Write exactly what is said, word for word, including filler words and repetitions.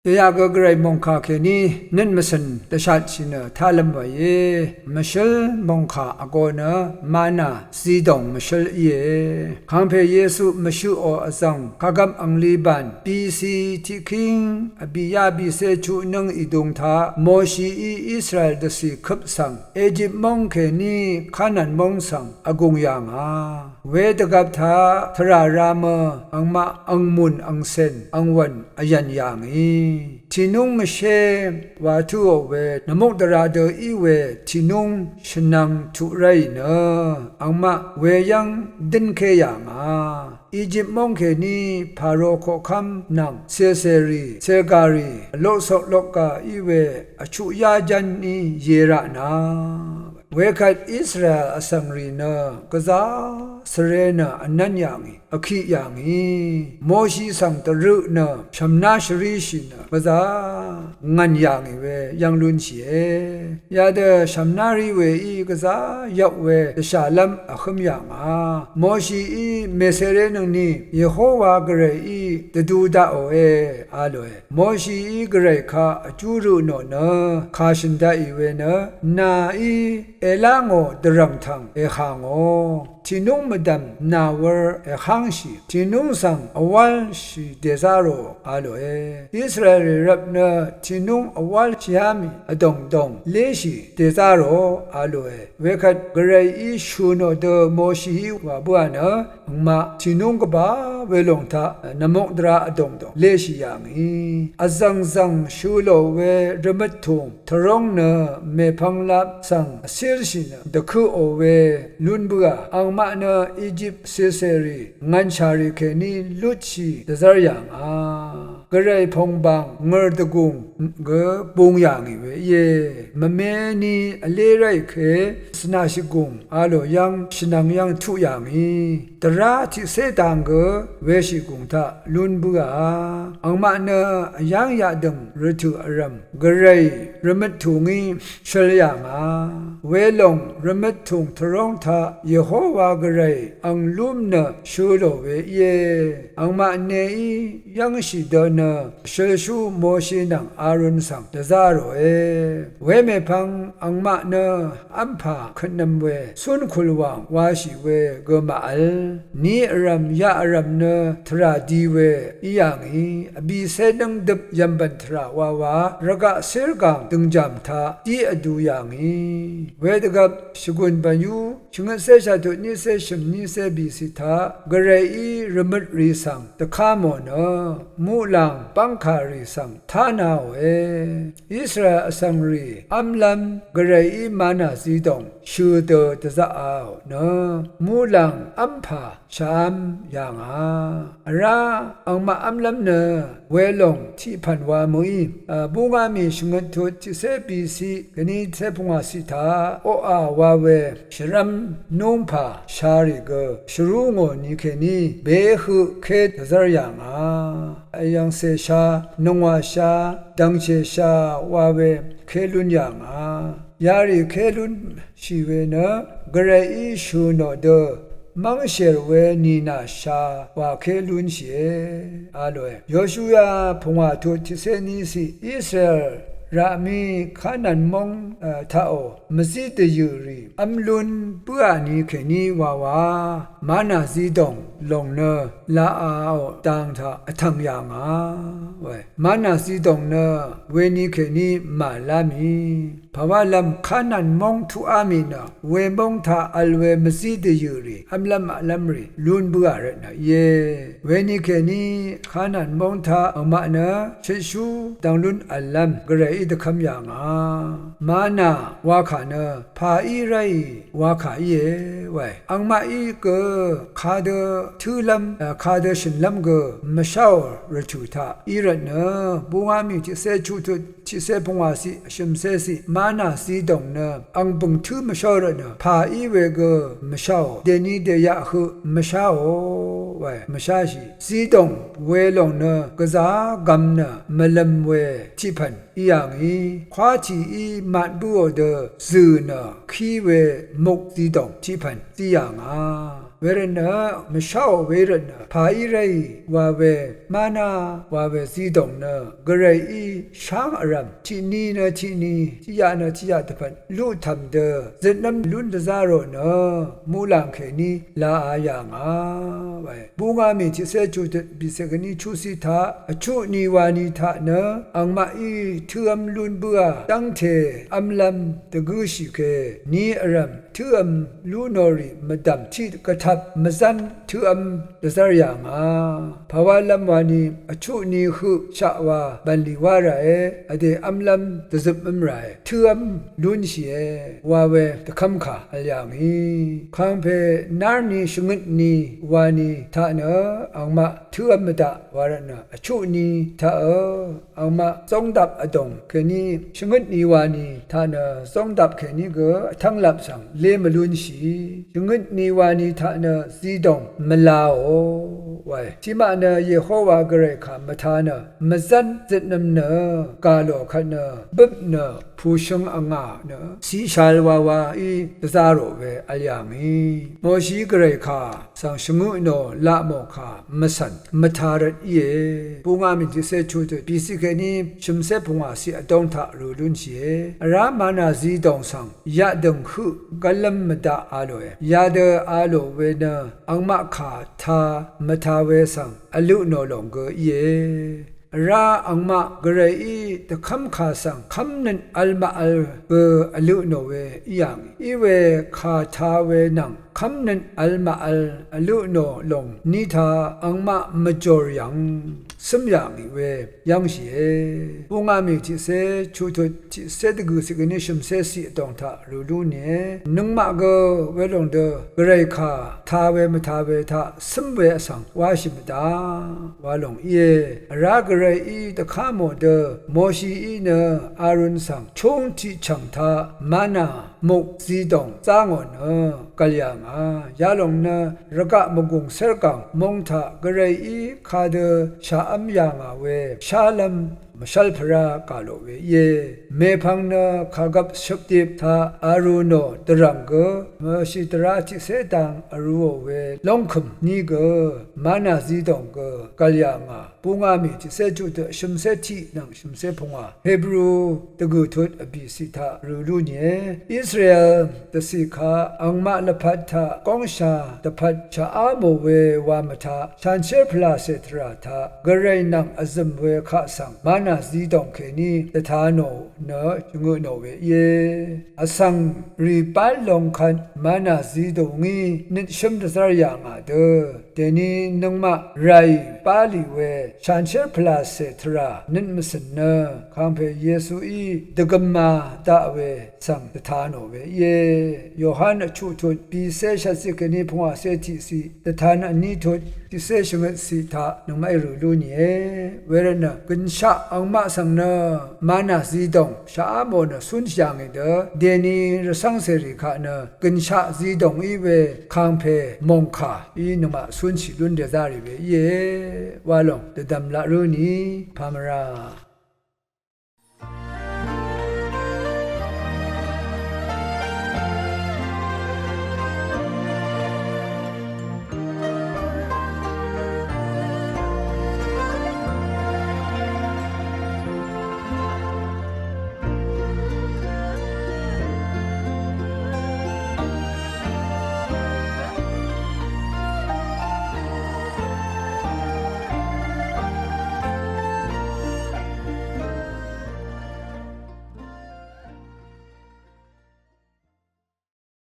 Dèyaq gø gvray mòngkà kèní nøt mvcø̀n dvshatshì nø tálv́m wàìe. Mvshǿl mòngkà vgō nø mana zidòng mvshǿl íe. Kàngpè Yesu mvshøqò vzv̀ng kàgvp angli bàn B C tiqkíng vbìyá bìcé chuqnǿng ìdung taq Moshií Israel dvcì køp svng Ejip móng kèní Kanan móng svng vgùng yà ngà. Wedvgvp taq tvrà ramø angmaq angmùn angcèn angwv̀n vyv̀n yà ngì. Tìnúng mvshé wa tǿò we nvmukdvra dø í we tìnúng shvnvng tuq ráì nø angmaq weyv́ng dǿnké yà ngà. Ejip móng kèní Paro koqkv́m nvng cècèrì cègàrì vloqcok lokga í we vchuq yá jv́n í ye raq na wekvt Israel vsvng rì nø gvzá svre nø vnv́n yà ngì, vkiq yà ngì. Moshi svng dvrøq nø shv̀mná shvríshì nø gvzá ngv̀n yà ngì we yv́ng lúnshìe. Yadø shv̀mná rí weí gvzá yvp we dvshàlv́m vhǿm yà ngà. Moshií mèserénøngni Yehowa gvrayí dvdu daqòe a lòe. Moshií gvray kaq vjú rø nò nø kà shø̀n daqì we nø nàí èlá ngò dvrv̀ng tv̀ng èhà ngò tìnúng mvdv̀m nà wur èhángshì tìnúng svng vwálshì dèzá rò a lòe. Israel rì rvp nø tìnúng vwálshìá mì vdòngdòng léshì dèzá rò a lòe. Wekvt gvrayí shø̀ nò dø Moshií wà bǿà nø angmaq tìnúng gvbà welòng taq nvmukdvra vdòngdòng léshì yà ngì. Vzv̀ngzv̀ng shø̀ lò we rvmøt tùng tvróng nø mèpvng lap svng vcílshì nø dvkøqò we lún bǿà angmaq nø Ejip cècèrì ngv̀nshà rì kèní lutshì dvzv́r yà ngà. Gvray pòngbàng ngø̀r dvgùng gø bung yà ngì we íe. Mvmeni vlé ráì ke svnà shvgùng a lò yv́ng shvnvng yv́ng tuq yà ngì. Dvrá tiqcé dang gø weshì gùng taq lún bǿà. Angmaq nø vyáng yaqdø̀ng rvtø̀ vrv̀m gvray rvmøt tù ngí shøl yà ngà. Welòng rvmøt tùng tvróng taq Yehowa gvray ang lúm nø shø̄ lò we íe. Angmaq neí yv́ngshì dø nø shølshú Moshi nvng Arun svng dvzá ròe. Wemèpvng angmaq nø v́mpà køtnv̄m we cúnkùl wàng washì we gø màvl. Ni vrv̀m yaq vrv̀m nø tvrà di we í yà ngì. Vbìcé nǿng døp yv̀mbv̀n tvrà wawa rvgaq círgàng dø̀ngjàm taq dí vdu yà ngì. Wedvgvp shvgùn bv̀nyú shvngøtcé shàtut nícé shø̀m nícé bìcì taq gvrayí rvmøt rì svng dvká mò nø muqlàng bv́ngkà rì svng tánaòe. Israel vsvng rì v́mlv́m gvrayí mana zidòng shø̀ dø dvzaqaò nø muqlàng v́mpà shàv́m yà ngà. Vrá angmaq v́mlv́m nø welòng tiqpv̀n wa mø̀í, búngá mì shvngøt tut tiqcé bìciq gvni tiqcé pungwàciq taq oqà wa we shvrv́m núngpà sharì gø shvrú ngò ni kèní behøq ké dvzv́r yà ngà. Vyv̀ngcè sha, nungwà sha, dv̀ngshè sha wa we ké lún yà ngà. Yarì ké lúnshì we nø gvrayí shø̀ nò dø mv́ngshèr we nìnà sha wa ké lúnshìe a lòe. Yoshuya pungwà tut tiqcé níciq Israel raqmí Kanan móng taqò mvzí dvyø̀ rì v́m lún bǿà ni kèní wawa mana zidòng lòng nø laqaò dang taq vtv̀ng yà ngà we. Mana zidòng nø weni kèní màvlá mì. Pàwálv́m Kanan móng tuqá mì nø wemóng taq vl we mvzí dvyø̀ rì v́mlv́m aqlv́m rì lún bǿà rvtnø íe. Weni kèní Kanan móng taq angmaq nø shøtshú dvng lún v̀llv́m gvrayí dvkv́m yà ngà. Mana wakà nø pà í ráì wakà íe wae. Angmaqí gø kadø tǿlv́m kadø shø̀nlv́m gø mvsháò rvtø̀ taq í rvtnø búngá mì tiqcé chuqtut tiqcé pungwàciq shø̀mcéciq mana zidòng nø ang bø̀ng tǿ mvsháò rvtnø pà í we gø mvsháò dèni dèyaq høq mvsháò wae mvsháshì. Zidòng welòng nø gvzá gvm nø mvløm we tiqpv̀n í yà ngì. Kwátìí mat bǿò dø zø̀ nø kí we muk zidòng tiqpv̀n zí yà ngà. Wervtnø mvsháò we rvtnø pàí ráì wa we, mana wa we zidòng nø gvrayí sháng vrv̀m tiqni nø tiqni, tiqyaq nø tiqyaq dvpvt luqtv̀m dø zøtnv́m lún dvzá rò nø muqlàng kèní laa yà ngà wae. Búngá mì tiqcé chuqtøt bìcè kèní chuqciq taq vchuq ni wani taq nø angmaqí tǿv́m lún bǿà dv́ngte v́mlv́m dvgǿshì ke ni vrv̀m tǿv́m lú nò rì mvdv̀m tiq gvtvp mvzv́n tǿv́m dvzv́r yà ngà. Pàwálv́m wani vchuq ni høq shaq wa bv̀nlì wá ràe, vdè v́mlv́m dvzøpmv́m ràe, tǿv́m lúnshìe wa we dvkv́mkà vl yà ngì. Kangpe nárni shvngøtni wani taq nø angmaq tǿv́m mvdaq wa rvtnø vchuq ni taq ø angmaq zóngdap vdòng kèní shvngøtni wani taq nø zóngdap kèní gø vtv́nglap svng lé mvlúnshì. Shvngøtni wani taq nø zidòng mvlaò wae. Tiqmaq nø Yehowa gvray kà mvtā nø mvzv́n zøtnvm nø gà lò kvt nø bøp nø pùshøng vngà nø ciqshal wawaí dvzá rò we vl yà ngì. Moshi gvray kà svng shvngø tnò laq mò kà mvcv̀n mvtā rvt íe. Búngá mì tiqcé chuqtøt bìciq kèní shø̀mcé pungwàciq vdóng taq rø lúnshìe. Vrá mana zidòng svng yaqdø̀ng høq gv́lv́m mvdaq a lòe. Yadø a lò we nø angmaq kà tā mvtā we svng vlø tnò lòng gø íe. Vrá angmaq gvrayí dvkv́mkà svng kv́mnøt vl màvl gø vlø tnò we í yà ngì. Iwe kà tā we nvng kv́mnøt vl màvl vlø tnò lòng ní taq angmaq mvjòr yv̀ng cǿm yà ngì we yv́ngshìe. Búngá mì tiqcé chuqtut tiqcé dvgø̀ciq kèní shø̀mcéciq vdòng taq rø lú nìe. Nøngmaq gø welòng dø gvray kà tā we mvtā we taq cǿm we vsvng wáshì mvdaq wa lòng íe. Vrá gvrayí dvká mò dø Moshií nø Arun svng chúng tiqchv̀ng taq mana muk zidòng zá ngò nø gv̀l yà ngà. Yalòng nø rvgaq mvgùng cérgàng mong taq gvrayí kadø shàv́m yà ngà we shálv́m mvshv́lpvrá gà lò we íe. Mèpvng nø kàgvp shøpdip taq Arun ò dvrv̀ng gø mvshì dvrá tiqcé dang vrūò we lóngkø̀m ní gø mana zidòng gø gv̀l yà ngà. Búngá mì tiqcé chuqtøt shø̀mcé tiq nvng shø̀mcé pungwà Hebru dvgø̀ tut vbìciq taq rø lú nìe. Israel dvcì kaq angmaq lvpat taq góngsha dvpvt shàá mò we wa mvtaq shanshér pvlàcè tvrà taq gvray nvng vzø̀m we kaq svng mana zidòng kèní dvtā nò nø shvngø tnò we íe. Vsvng rì bál long kvt mana zidòngí nøtshǿm dvzv́r yà ngà dø dèni nøngmaq ràì bálì we shanshér pvlàcè tvrà nøt mvcø̀n nø kangpè Yesuí dvgøma daq we svng dvtā nò we íe. Yohan vchuq tut bìcé shvtciq kèní pungwàcé tiqciq dvtan vní tut tiqcé shvngøtciq taq nøngmaqí rø lú nìe. Wervtnø gønshaq angmaq svng nø mana zidòng shàá mò nø cúnshì yà ngì dø dèni rvcv́ng cèrì kaq nø gønshaq zidòng í we kangpè mòngkà í nøngmaq cúnshì lún dèzá rì we íe wa lòng dvdv̀m laq rǿ nì pamvra